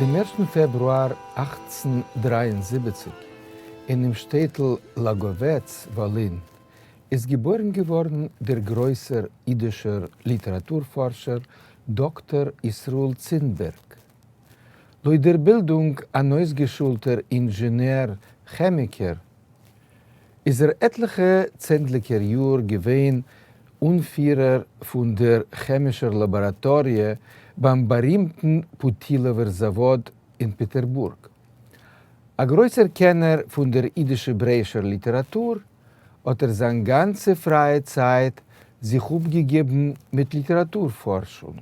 דעם ערשטן פעברואר 1873, אינעם שטעטל לאגאוועץ, וואלין, איז געבוירן געווארן דער גרויסער אידישער ליטעראטור-פארשער דאקטאר ישראל צינבערג. לויט דער בילדונג אן אויסגעשולטער אינזשענער-כעמיקער, איז ער עטליכע צענדליגער יאר געווען אנפירער פון דער כעמישער לאבאראטאריע ביים בארימטן פוטילאווער זאוואד אין פעטערבורג. א גרויסער קענער פון דער אידיש-העברעאישער ליטעראטור, האט ער זיין גאנצע פרייע צייט זיך אפגעגעבן מיט ליטעראטור-פארשונג.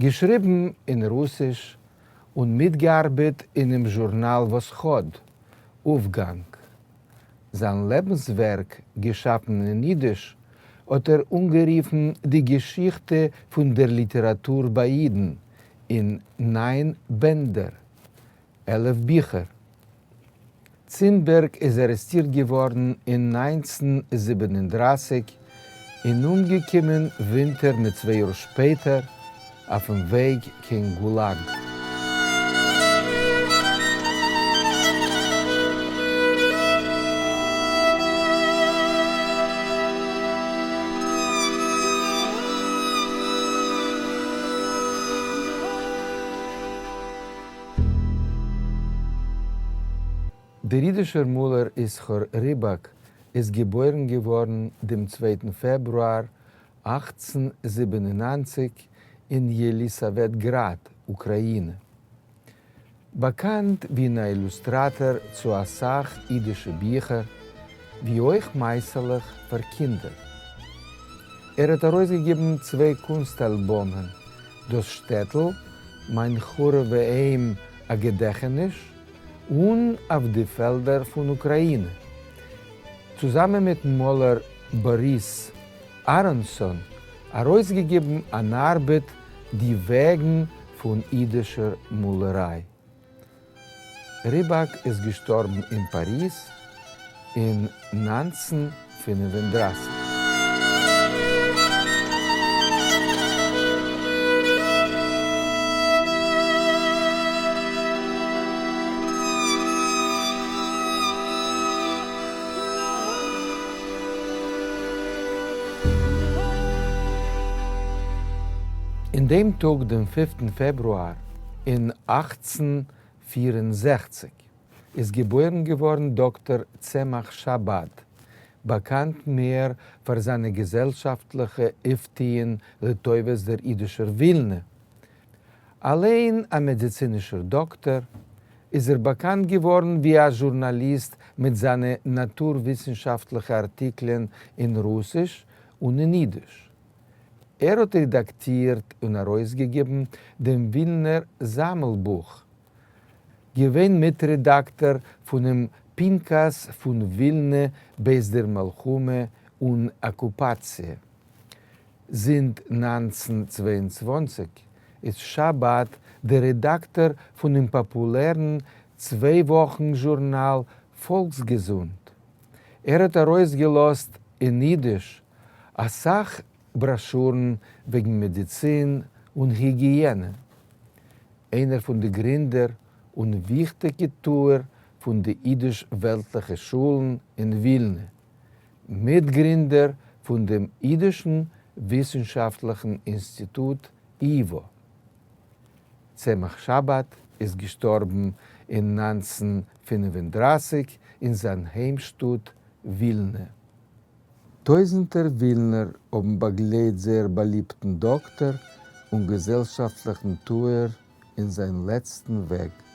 געשריבן אין רוסיש און מיטגעארבעט אינעם זשורנאל וואסכאד, אויפגאנג. זיין לעבנס-ווערק, געשאפן אין אידיש, האט ער אנגערופן די געשיכטע פון דער ליטעראטור ביי אידן, אין ניין בענדער, 11 ביכער. צינבערג איז ארעסטירט געווארן אין 1937 און אומגעקומען ווינטער מיט צוויי יאר שפעטער אויפן וועג קיין גולאג. דער אידישער מאלער ישכר ריבאק איז געבוירן געווארן דעם צווייטן פעברואר 1897 אין יעליסאוועטגראד, אוקראינע. באקאנט ווי אן אילוסטראטאר צו א סך אידישע ביכער, ווי אויך מעשה'לעך פאר קינדער. ער האט ארויסגעגעבן צוויי קונסט-אלבאמען, דאס שטעטל, מיין חרוב'ע היים א געדעכעניש, און אויף די פעלדער פון אוקראינע. צוזאמען מיטן מאלער באריס אראנסאן ארויסגעגעבן אן ארבעט די וועגן פון אידישער מאלעריי. ריבאק איז געשטארבן אין פאריז אין 1935. אין דעם טאג דעם פינפטן פעברואר אין 1864 איז געבוירן געווארן דאקטאר צמח שאבאד, באקאנט מער פאר זיינע געזעלשאפטליכע אויפטוען לטובת דער אידישער ווילנע. אליין א מעדיצינישער דאקטאר, איז ער באקאנט געווארן ווי א זשורנאליסט מיט זיינע נאטור-וויסנשאפטליכע ארטיקלען אין רוסיש און אין אידיש. ער האט רעדאקטירט און ארויסגעגעבן דעם ווילנער זאמלבוך, געווען מיטרעדאקטאר פונעם פנקס פון ווילנע בעת דער מלחמה און אקופאציע. זינט 1922 איז שאבאד דער רעדאקטאר פונעם פאפולערן צוויי-וואכן זשורנאל פאלקסגעזונט. ער האט ארויסגעלאזט אין אידיש אסאך בראשורן וועגן מעדיצין און היגיענע. איינער פון די גרינדער און וויכטיגע טוער פון די אידיש-וועלטליכע שולן אין ווילנע, מיטגרינדער פון דעם אידישן וויסנשאפטליכן אינסטיטוט ייווא. צמח שאבאד איז געשטארבן אין 1935 אין זיין היימשטאט ווילנע. טויזנטער ווילנער האבן באגלייט זייער באליבטן דאקטאר און געזעלשאפטליכן טוער אין זיין לעצטן וועג.